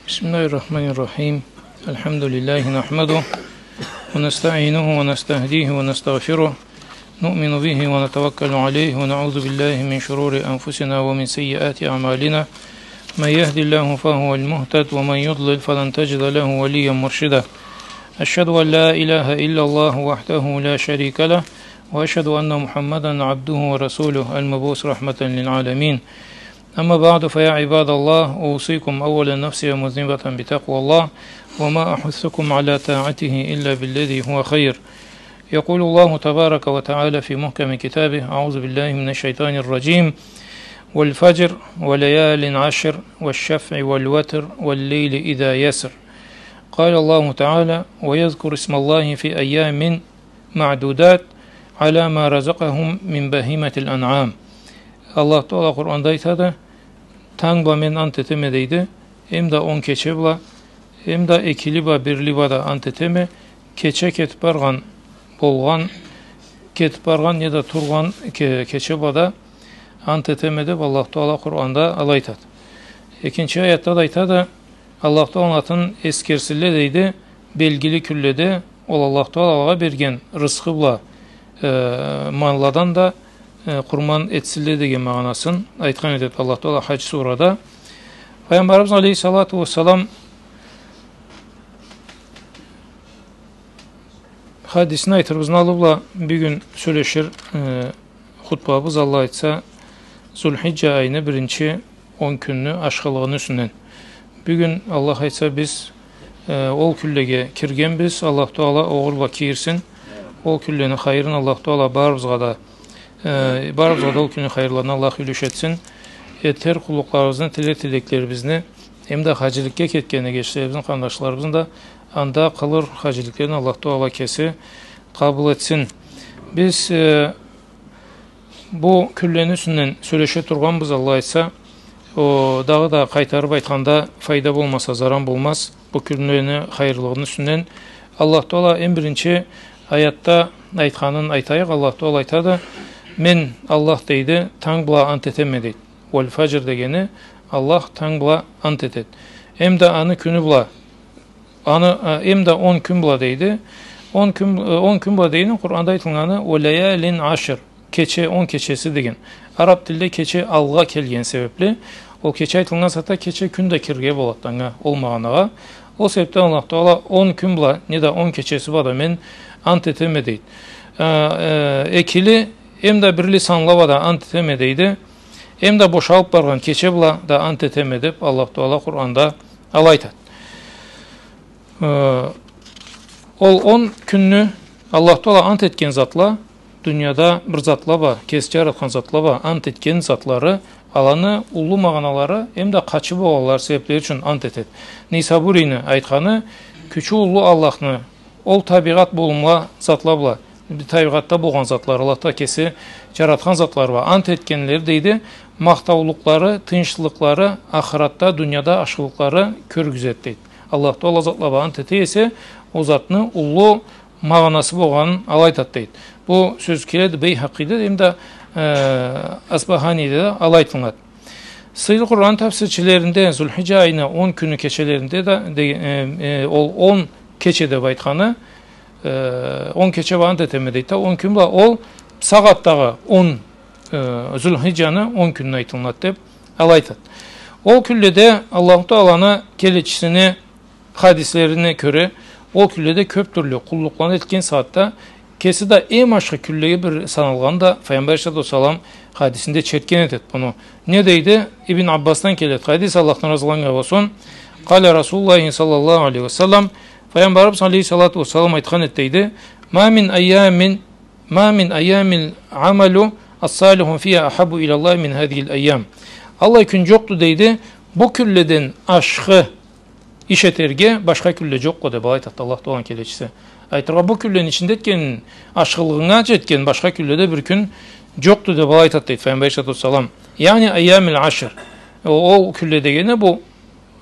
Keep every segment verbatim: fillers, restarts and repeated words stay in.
بسم الله الرحمن الرحيم. الحمد لله نحمده ونستعينه ونستهديه ونستغفره. نؤمن به ونتوكل عليه ونعوذ بالله من شرور أنفسنا ومن سيئات أعمالنا. من يهد الله فهو المهتد ومن يضلل فلن تجد له وليا مرشدا. أشهد أن لا إله إلا الله وحده لا شريك له وأشهد أن محمدا عبده ورسوله المبعوث رحمة للعالمين. أما بعد، فيا عباد الله، أوصيكم أولا نفسي مذنبا بتقوى الله، وما أحثكم على طاعته إلا بالذي هو خير. يقول الله تبارك وتعالى في محكم كتابه: أعوذ بالله من الشيطان الرجيم: والفجر وليال عشر والشفع والوتر والليل إذا يسر. قال الله تعالى: ويذكر اسم الله في أيام معدودات على ما رزقهم من بهيمة الأنعام. Аллах Таала Къуранда айтады: «Танг бла мен ант этеме», — дейди, — «эмда он кече бла, эмда экили бла, бирли бла да ант этеме, кече кетиб баргъан, болгъан, кетиб баргъан неда тургъан ке-, кече бла да ант этеме», — деб Аллах Таала Къуранда алай айтады. Экинчи аятда да айтады, Аллах Тааланы атын эсгерсинле, дейди, белгили кюнледе, ол Аллах Таала алагъа берген рысхы бла, э, малладан да, э, къурман этсинле деген магъанасын айтхан этеди Аллах Таала Хадж сурада. Пайгъамбарыбыз алейхиссалату уассалам хадисин айтырыбызны аллы бла бюгюн сёлешир, э, хутбабыз, Аллах айтса, Зулхиджа айны биринчи он кюнню ашхылыгъыны юсюнден. Бюгюн, Аллах айтса, биз, э, ол кюнлеге киргенбиз. Аллах Таала огъур бла кийирсин. Ол кюнлени хайырын Аллах Таала барыбызгъа да, э, барыбызгъа да ол кюнню хайырларына Аллах юлюш этсин. Этер къуллукъларыбызны, тилер тилеклерибизни, эмда хаджиликге кетген эгечлерибизни, къарнашларыбызны да анда къылыр хаджиликлерин Аллах Таала кеси къабыл этсин. Биз, э, бу кюнлени юсюнден сёлеше тургъанбыз, Аллах айтса, о, дагъыда къайтарыб айтханда, файда болмаса, заран болмаз. Бу кюнлени хайырлыгъыны юсюнден Аллах Таала эм биринчи аятда айтханын айтайыкъ. Аллах Таала айтады: «Мен Аллах, — дейди, — танг бла ант этеме», — дейди. «Уаль-фаджр» дегени, Аллах танг бла ант этеди. Эмда аны кюню бла, аны, э, эмда он кюн бла, дейди. Он кюн, э, он кюн бла дегени Къуранда айтылгъаны «уа лаялин ашр», кече, он кечеси деген. Араб тилде кече алгъа келген себебли, ол кече айтылгъан сагъатда кече, кюн да кирирге болады анга, ол магъанагъа. Ол себебден Аллах Таала он кюн бла, неда он кечеси бла да мен ант этеме, дейди. Э, э, экили эмда бирли санла бла да ант этеме, дейди. Эмда бошалыб баргъан кече бла да ант этеме, деб Аллах Таала Къуранда алай айтады. Э, ол он кюнню Аллах Таала ант этген затла, дунияда бир затла бла, кеси джаратхан затла бла ант этген затлары, аланы уллу магъаналары эмда къачы болгъанлары себеблери ючюн ант этеди. Нейсабурийни айтханы, кючю уллу Аллахны ол табигъат болумла затла бла, табигъатда болгъан затлары, Аллах Таала кеси джаратхан затлары бла ант этгенлери, дейди, махтаулукълары, тынчлыкълары, ахыратда, дунияда ашхылыкълары кёргюзеди, дейди. Аллах Таала затла бла ант эте эсе, ол затны уллу магъанасы болгъанын алай айтады, дейди. Бу сёз келеди Бейхакъиде, эмда, э, Асбаханиде да алай айтылады. Сыйлы Къуран тафсирчилеринде Зулхиджа айны он кюню кечелеринде да, де-, э, э, ол он кече деб айтханы, э, он кече бла ант этеме, дейди да, он кюн бла, ол сагъатдагъы он, э, Зулхиджаны он кюнюне айтылынады деб алай айтады. Ол кюнледе Аллаху Тааланы келечисини хадислерине кёре, ол кюнледе кёб тюрлю къуллукъланы этген сагъатда кеси да эм ашхы кюнлеге бир саналгъаны да Файгъамбар алейхиссалату уассалам хадисинде чертген этеди муну. Не дейди? Ибн Аббасдан келеди хадис, Аллахдан разылыкъ анга болсун. Къала Расулуллахи саллаллаху алейхи ва саллам, Файгъамбарыбыз алейхиссалату уассалам айтхан эди, дейди: «Ма мин айямин, ма мин айямил амалу ас-салиху фиха ахаббу илаллахи мин хазихил айям». Аллай кюн джокъду, дейди, бу кюнледен ашхы иш этерге башха кюнле джокъду, деб алай айтады Аллах Тааланы келечиси. Айтыргъа, бу кюнлени ичинде этген ашхылыгъынга джетген башха кюнледе бир кюн джокъду, деб алай айтады, дейди Файгъамбар алейхиссалату уассалам. Яни айямил ашр. Ол, ол кюнле дегени бу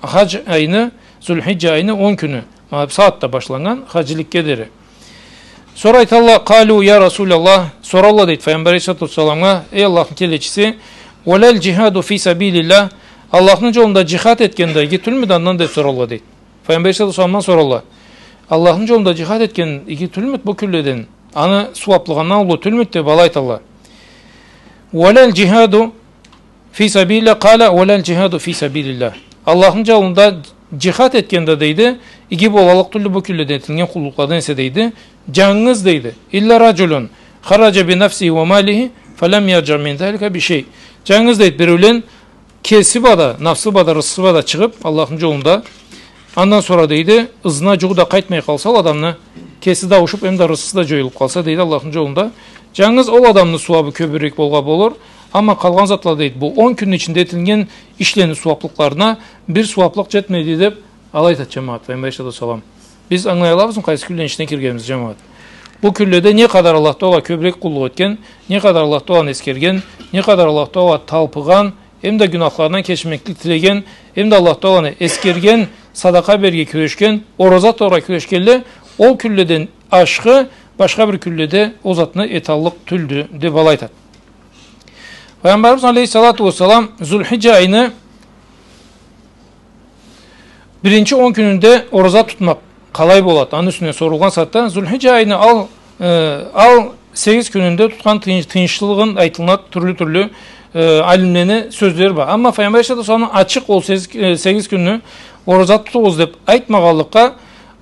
Хадж айны, Зулхиджа айны он кюню. Ма бу сагъатда башланнган хаджиликге дери. Сора айталла, къалу я Расулаллах, соралла, дейди Файгъамбар алейхиссалату уассаламгъа, эй Аллахны келечиси, ва лал джихаду фи сабилиллах, Аллахны джолунда джихад этген да иги тюлмюдю андан деб соралла, дейди. Файгъамбар алейхиссалату уассаламдан соралла. Аллахны джолунда джихад этген иги тюлмюдю бу кюнледен? Аны сууаблыгъындан уллу тюлмюдю деб алай айталла. «Уа ляль джихаду фи сабилиллях», къала, «Уа ляль джихаду фи сабилиллях». Аллахны джолунда джихад этген да, дейди, иги болаллыкъ тюлдю бу кюнледен этилген къуллукъладан эсе, дейди. Джангыз, дейди, «илля раджулюн хараджа би нафсихи уа малихи фалям ярджи мин залика би шей». Джангыз, дейди, биреулен кеси бла да, нафсы бла да, рысхысы бла да чыгъыб Аллахны джолунда, андан сора, дейди, ызына джукъ да къайтмай къалса ол адамны, кеси да ауушуб, эм да рысхысы да джоюлуб къалса, дейди, Аллахны джолунда, джангыз ол адамны сууабы кёбюрек болгъа болур. Амма къалгъан затла, дейди, бу он кюнню ичинде этилген ишлени сууаблыкъларына бир сууаблыкъ джетмейди деб алай айтады, джамагъат, Файгъамбар алейхиссалату уассалам. Биз ангылай алабызмы къайсы кюнлени ичине киргенибизни, джамагъат? Бу кюнледе не къадар Аллах Таалагъа кёбюрек къуллукъ этген, не къадар Аллах Таалагъны эсгерген, не къадар Аллах Таалагъа талпыгъан, эм да гюнахларындан кечмеклик тилеген, эм да Аллах Таалагъны эсгерген, садакъа берирге кюрешген, ораза тутаргъа кюрешгенле, ол кюнледен ашхы башха бир кюнледе ол затны эталлыкъ тюлдю деб алай айтады. Файгъамбарыбыз алейхиссалату уассалам Зулхиджа айны биринчи он кюнюнде ораза тутмакъ къалай болады? Аны юсюнден сорулгъан сагъатда, Зулхиджа айны ал, э, ал сегиз кюнюнде тутхан тыйынч-, тыйыншлылыгъын айтылынады, тюрлю-тюрлю, э, алимлени сёзлери бар. Амма Файгъамбар алейхиссалату уассалам ачыкъ ол сегиз, э, сегиз кюнню ораза тутугъуз деб айтмагъанлыкъгъа,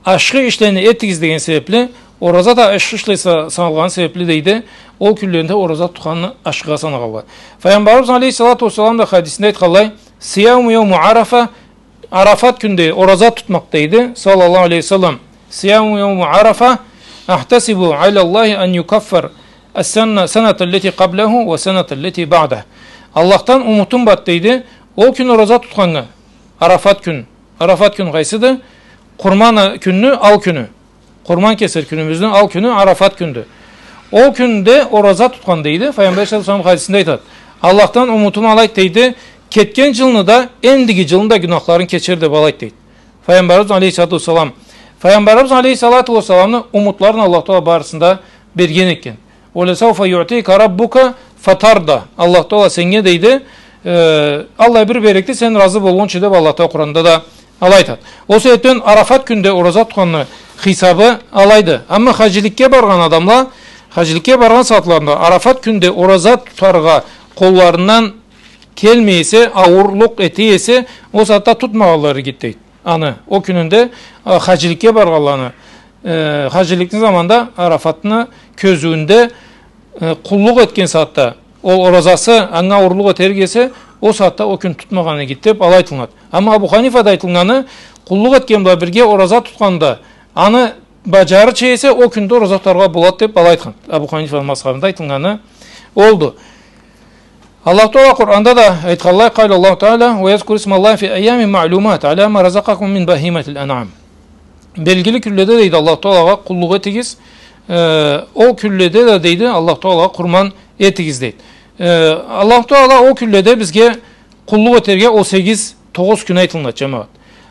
ашхы ишлени этигиз деген себебли, ораза да ашхы ишле са-, саналгъаны себебли, дейди, ол кюнлеринде ораза тутханны ашхыгъа санагъанла. Файгъамбарыбыз алейхиссалату уассалам да хадисинде айтханлай, «Сияму яуму Арафа», Арафат кюнде ораза тутмакъ, дейди, саллаллаху алейхи ва саллам. «Сияму яуму Арафа, ахтасибу аля Аллахи ан юкаффир ас-санна-, саната аллати къабляху ва саната аллати баъдах». Аллахдан умутум бар, дейди, ол кюн ораза тутханнга, Арафат кюн. Арафат кюн къайсыды? Къурман кюнню ал кюню. Къурман кесер кюнюбюзню ал кюню Арафат кюндю. Ол кюнде ораза тутхан, дейди, Файгъамбар саллаллаху алейхи ва саллам хадисинде айтады. Аллахдан умутум алайды, дейди, кетген джылны да, эндиги джылны да гюнахларын кечер деб алайды, дейди. Файгъамбарыбыз алейхиссалату уассалам. Файгъамбарыбыз алейхиссалату уассаламны умутларын Аллах Таала барысын да берген экен. «Уа ласауфа юътика раббука фатарда». Аллах Таала сеннге, дейди, э, аллай бир берекни, сен разы болгъунчу деб Аллах Таала Къуранда да алай айтады. Ол себебден Арафат кюнде ораза тутханны хисабы алайды. Амма хаджиликге баргъан адамла, хаджиликге баргъан сагъатларында Арафат кюнде ораза тутаргъа къолларындан келмей эсе, ауурлукъ эте эсе, ол сагъатда тутмагъанлары игиди, дейди. Аны, ол кюнюнде, а, хаджиликге баргъанланы, э, хаджиликни заманда Арафатны кёзюуюнде, э, къуллукъ этген сагъатда, ол оразасы анга ауурлукъ этерик эсе, ол сагъатда ол кюн тутмагъаны игиди деб алай айтылынады. Амма Абу Ханифада айтылгъаны, къуллукъ этген бла бирге ораза тутханда, аны баджарырча эсе, ол кюнде ораза тутаргъа болады деб алай айтхан. Абу Ханифаны мазхабында айтылгъаны олду. Аллах Таала Къуранда да айтханлай, къала Аллаху Таала, «Уа язкуру исмаллахи фи айямин маълумат, аля ма разакъахум мин бахиматиль анъам». Белгили кюнледе, дейди, Аллах Таалагъа къуллукъ этигиз, э, ол кюнледе да, дейди, Аллах Таалагъа къурман этигиз, дейди. Э, Аллах Таала ол кюнледе бизге къуллукъ этерге ол сегиз, тогъуз кюн айтылынады, джамагъат.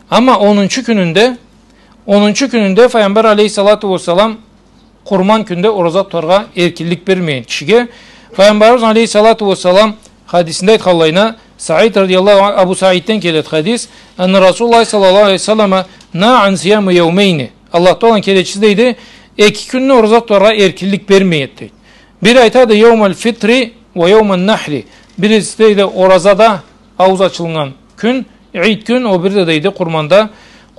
Амма онунчу кюнюнде, онунчу кюнюнде Файгъамбар алейхиссалату уассалам Къурман кюнде ораза тутаргъа эркинлик бермеген кишиге. Файгъамбарыбыз алейхиссалату уассалам хадисинде айтханлайына, Саид радияллаху анху, Абу Саидден келеди хадис, «Анна Расулуллахи саллаллаху алейхи ва саллама наа ан сиями яумейни». Аллах Тааланы келечиси, дейди, эки кюнню ораза тутаргъа эркинлик бермеген, дейди. Бири айтады, «Яумаль фитри уа яуман нахри». Бириси, дейди, оразада, аууз ачылыннган кюн, Ид кюн, ол бири да, дейди, Къурманда,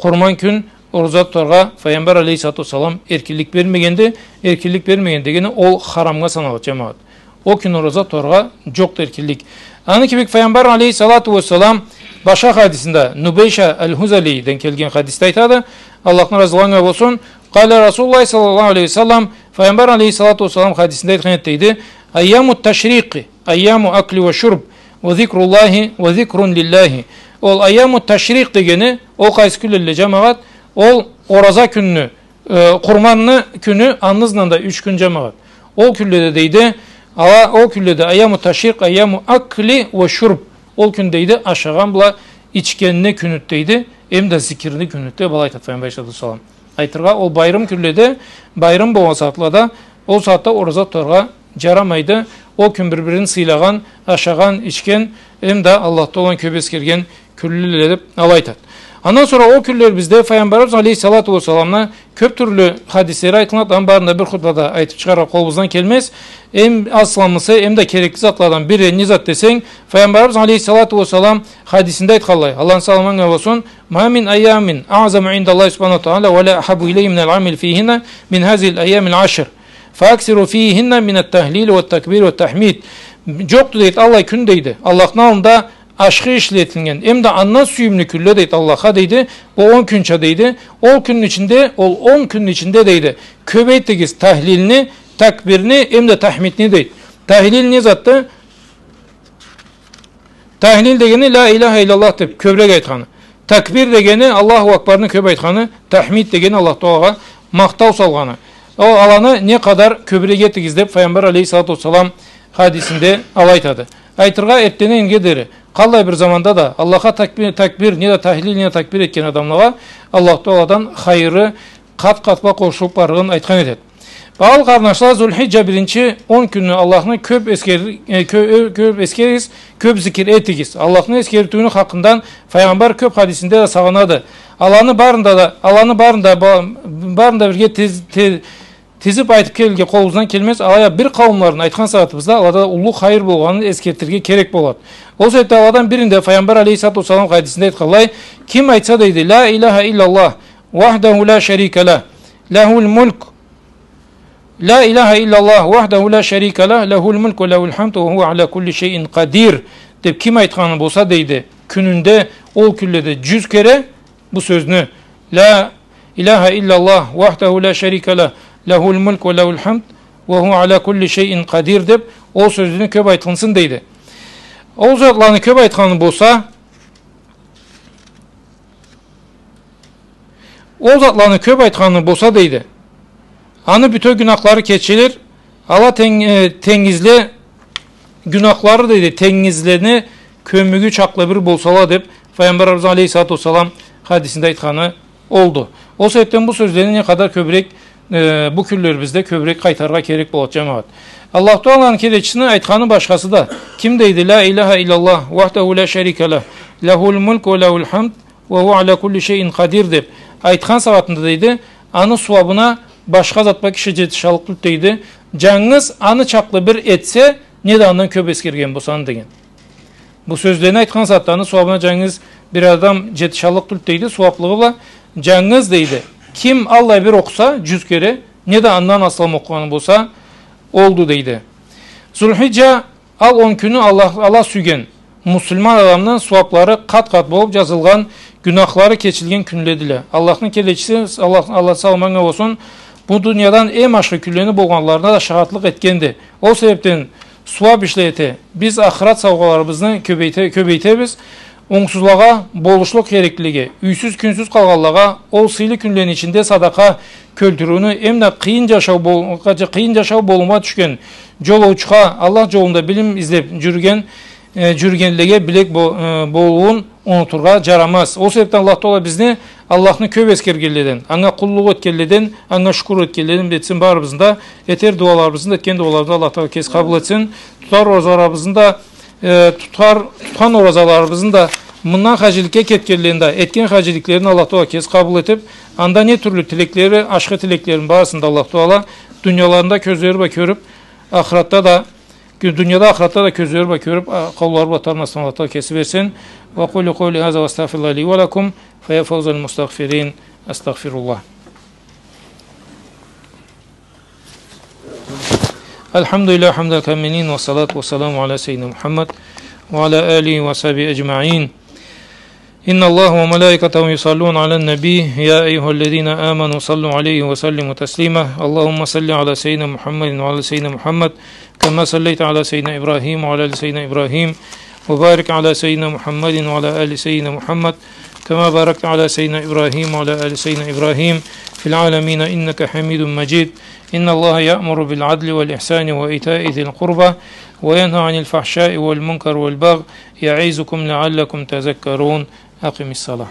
Къурман кюн ораза тутаргъа Файгъамбар алейхиссалату уассалам эркинлик бермегенди. Эркинлик бермеген дегени ол харамгъа саналады, джамагъат. Ол кюн ораза тутаргъа джокъду эркинлик. Аны кибик Файгъамбар алейхиссалату уассалам башха хадисинде, Нубейша аль-Хузалиден келген хадисде айтады, Аллахдан разылыкъ анга болсун, къала Расулуллахи саллаллаху алейхи ва саллам, Файгъамбар алейхиссалату уассалам хадисинде айтхан эди, дейди, «Айяму ташрикъи айяму акли уа шурб, уа зикруллахи, уа зикрун лиллахи». Ол айяму ташрикъ дегени, ол къайсы кюнлелле, джамагъат? Ол ораза кюнню, э, Къурманны кюню, аны ызындан да юч кюн, джамагъат. Ол кюнледе, дейди, ала, ол кюнледе айяму ташрикъ, айяму акли уа шурб. Ол кюн, дейди, ашагъан бла ичгенни кюнюдю, дейди, эм да зикирни кюнюдю, деб алай айтады Файгъамбар алейхиссалату уассалам. Айтыргъа, ол байрам кюнледе, байрам болгъан сагъатлада, ол сагъатда ораза тутаргъа джарамайды. Ол кюн бир-бирин сыйлагъан, ашагъан, ичген, эм да Аллах Тааланы кёб эсгерген кюнледиле деб алай айтад. Андан сора ол кюнлерибизде Файгъамбарыбыз алейхиссалату уассаламны кёб тюрлю хадислери айтылынад, аны барын да бир хутбада айтыб чыгъаргъа къолубуздан келмез. Эм асламысы, эм да керекли затладан бири не зат десенг, Файгъамбарыбыз алейхиссалату уассалам хадисинде айтханлай, Аллахны саламы анга болсун: «ما من أيام أعظم عند الله سبحانه وتعالى ولا أحب إليه من العمل فيهن من هذه الأيام العشر». «فأكثروا فيهن من التهليل والتكبير والتحميد». Джокъду, дейди, аллай кюн, дейди, Аллахны аллында ашхы ишле этилген, эм да андан сюйюмлю кюнле, дейди, Аллахха, дейди, бу он кюнча, дейди. Ол кюнню ичинде, ол он кюнню ичинде, дейди, кёбейтигиз тахлилни, такбирни, эм да тахмидни, дейди. Тахлил не затды? Тахлил дегени «Ля иляха илляллах» деб кёбюрек айтханы. Такбир дегени Аллаху акбарны кёб айтханы. Тахмид дегени Аллах Таалагъа махтау салгъаны. Ол аланы не къадар кёбюрек этигиз деб Файгъамбар алейхиссалату уассалам хадисинде алай айтады. Айтыргъа, эртденден ингирге дери къаллай бир заманда да Аллахха такби-, такбир, не да тахлил, не да такбир этген адамлагъа Аллах Тааладан хайыры къат-къат бла къошулуб барлыгъын айтхан этед. Багъалы къарнашла, Зулхиджа биринчи он кюнню Аллахны кёб эсгер-, э, кё-, э, кёб эсгеригиз, кёб зикир этигиз. Аллахны эсгертиуню хакъындан Файгъамбар кёб хадисинде да сагъынады. Аланы барын да, да, аланы барын да ба-, барын да бирге тез-, те-, тизиб айтыб келирге къолубуздан келмез. Алай а бир къауумларын айтхан сагъатыбызда алада уллу хайыр болгъанын эсгертирге керек болад. Ол себебден аладан биринде Файгъамбар алейхиссалату уассалам хадисинде айтханлай: «Ким айтса, — дейди, — ля иляха илляллах, вахдаху ля шарика лях, ляхуль мульк, ля иляха илляллах, вахдаху ля шарика лях, ляхуль мульк ва ляхуль хамд, ва хува аля кулли шайин къадир», деб ким айтханы болса, дейди, кюнюнде, ол кюнледе джюз кере бу сёзню, «Ля иляха илляллах, вахдаху ля шарика лях, ляхуль мульк ва ляхуль хамд, ва хува аля кулли шайин къадир», деб, ол сёзню кёб айтхынсын, дейди. Ол затланы кёб айтханы болса, Ол затланы кёб айтханы болса, дейди, аны бютеу гюнахлары кечилир, ала тен-, э, тенгизле гюнахлары, дейди, тенгизлени кёмюгю чакълы бир болсала, деб Файгъамбарыбыз алейхиссалату уассалам хадисинде айтханы олду. Ол себебден бу сёзлени не къадар кёбюрек, э, бу кюнлерибизде кёбюрек къайтарыргъа керек болад, джамагъат. Аллаху Тааланы келечисини айтханы башхасы да, ким дейди, «Ля иляха илляллах, вахдаху ля шарика лях, ляхуль мульк ва ляхуль хамд, ва хува аля кулли шайин къадир» деб айтхан сагъатында, дейди, аны сууабына башха зат бла киши джетишаллыкъ тюлдю, дейди. Джангыз аны чакълы бир этсе, не да андан кёб эсгерген болса аны, деген. Бу сёзлени айтхан сагъатда аны сууабына джангыз бир адам джетишаллыкъ тюлдю, дейди, сууаблыгъы бла, джангыз, дейди, ким аллай бир окъуса, джюз кере, не да андан аслам окъугъаны болса, олду, дейди. Зулхиджа ал он кюню Аллах, Аллах сюйген муслиман адамны сууаблары къат-къат болуб джазылгъан, гюнахлары кечилген кюнледиле. Аллахны келечиси, Аллах, Аллах саламы анга болсун, бу дуниядан эм ашхы кюнлени болгъанларына да шагъатлыкъ этгенди. Ол себебден сууаб ишле эте, биз ахырат саугъаларыбызны кёбейте-, кёбейтебиз. Онгсузлагъа болушлукъ кереклилиги, юйсюз-кюнсюз къалгъанлагъа ол сыйлы кюнлени ичинде садакъа кёлтюрюуню, эм да къыйын джашау бол-, къыйын джашау болумгъа тюшген джолоучугъа, Аллах джолунда билим излеб джюрюген, э, джюрюгенлеге билек бо-, э, болуун унутургъа джарамаз. Ол себебден Аллах Таала бизни Аллахны кёб эсгергенледен, анга къуллукъ этгенледен, анга шукур этгенледен этсин барыбызны да, этер дууаларыбызны да, этген дууаларыбызны да Аллах Таала кеси къабыл этсин. Тутар оразаларыбызны да, э, тутар, тутхан оразаларыбызны да, мындан хаджиликге кетгенлени да, этген хаджиликлерин Аллах Таала кеси къабыл этиб, анда не тюрлю тилеклери, ашхы тилеклерин барысын да Аллах Таала дунияларында кёзлери бла кёрюб, ахыратда да, дунияда, ахыратда да кёзлери бла кёрюб, а, къоллары бла тутарны Аллах Таала кеси берсин. وأقول قولي هذا وأستغفر الله لي ولكم، فيا فوز المستغفرين. أستغفر الله. الحمد لله حمد الكاملين، والصلاة والسلام على سيدنا محمد وعلى آله وصحبه أجمعين. إن الله وملائكته يصلون على النبي، يا أيها الذين آمنوا صلوا عليه وسلموا تسليما. اللهم صل على سيدنا محمد وعلى آل سيدنا محمد، كما صليت على سيدنا إبراهيم وعلى آل سيدنا إبراهيم، وبارك على سيدنا محمد وعلى آل سيدنا محمد، كما باركت على سيدنا إبراهيم وعلى آل سيدنا إبراهيم في العالمين إنك حميد مجيد. إن الله يأمر بالعدل والإحسان وإيتاء ذي القربى وينهى عن الفحشاء والمنكر والبغي يعظكم لعلكم تذكرون. أقم الصلاة.